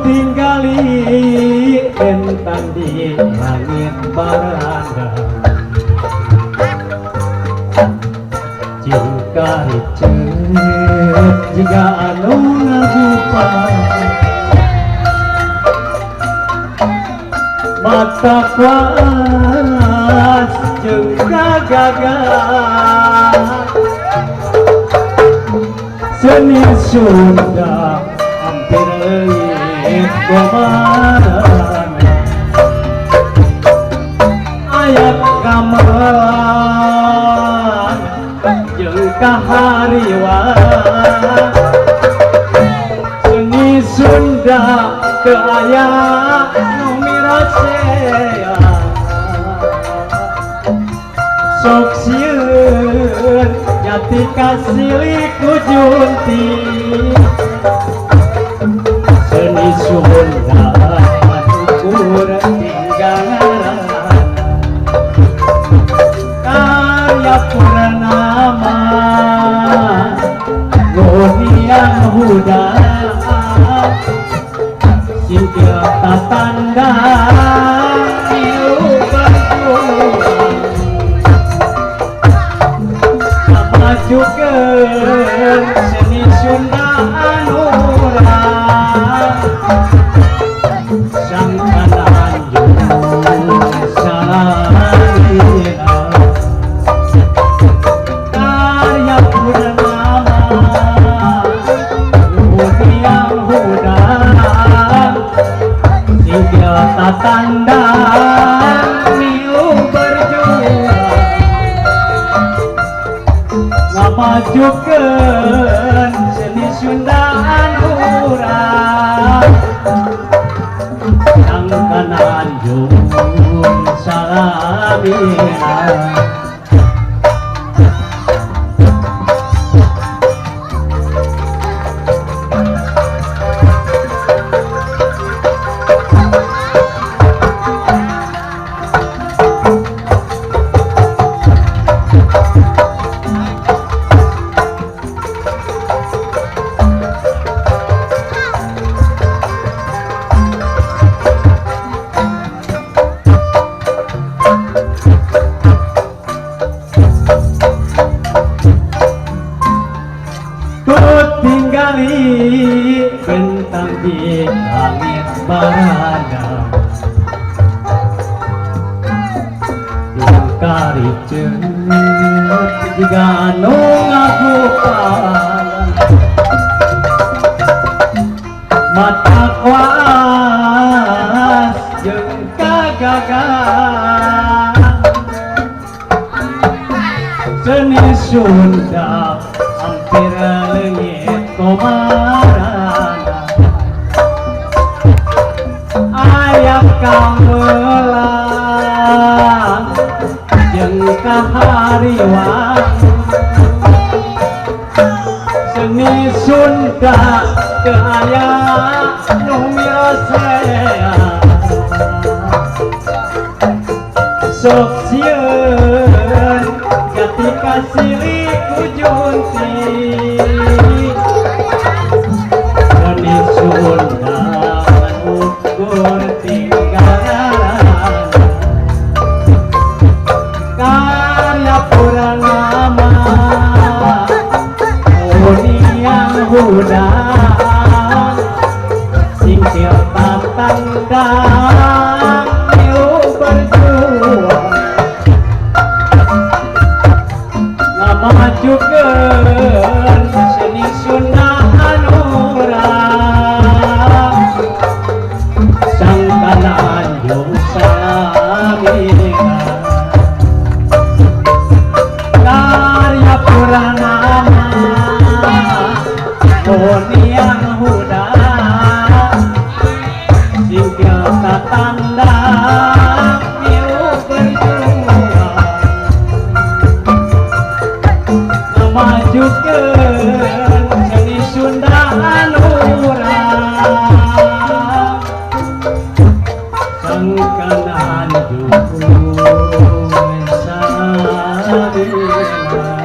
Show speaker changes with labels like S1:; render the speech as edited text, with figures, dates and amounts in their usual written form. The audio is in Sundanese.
S1: Tinggali bentang di langit baranda jika riceut jiga anu ngagupa mata kuas jeung kagagah seni Sunda hampir leungit komarana aya gamelan jeung kahariwang seni Sunda teu aya nu mirasea sok sieun jati kasilih ku junti seni Sunda ukur tinggalan karya purnama nguniang hudang singkil tatanda milu berjuang majukeun seni Sunda anu sangkana anjung salina karya purnama nguniang hudang singkil tatanda milu berjuang ngamajukeun seni Sunda anu urang sangkana anjung salamina. Tinggali bentang di langit barada jeung riceut jiga anu ngagupan mata kuas jeung kagagah seni Sunda hampir leungit komarana aya gamelan jeung kahariwang seni Sunda teu aya nu mirasea sok sieun jati kasilih ku junti seni Sunda ukur tinggalan karya purnama nguniang hudang singkil tatandang milu berjuang Majukeun seni Sunda anu urang sangkan anjuk sabina.